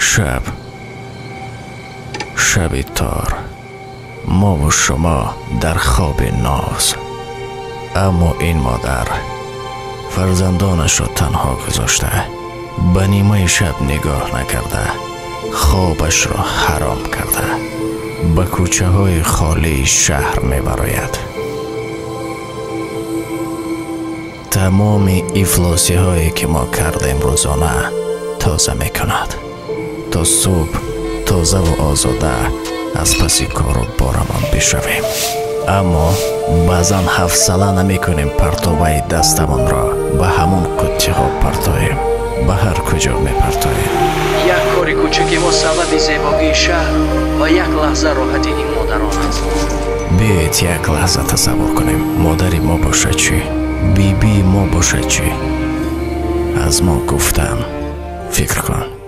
Шаб, шаби тор, мову шумо дар хоби ноз. Аммо ин модар фарзандонашро танҳо гузошта, ба нимаи шаб нигоҳ накарда, хобашро ҳаром карда, ба кӯчаҳои холии шаҳр мебарояд. Тамоми ифлосиҳое ки мо кардем рӯзона тоза мекунад, то субҳ тозаву озода аз паси кору борамон бишавем. Аммо баъзан ҳавсала намекунем, партоваи дастамонро ба ҳамон қуттиҳо партоем, ба ҳар куҷо мепартоем. Як кори кӯчаки мо сабаби зебогии шаҳр ва як лаҳза роҳати ин модарон аст. Биёед як лаҳза тасаввур кунем, модари мо бошад чӣ, бибии мо бошад чӣ? Аз мо гуфтан фикр кун.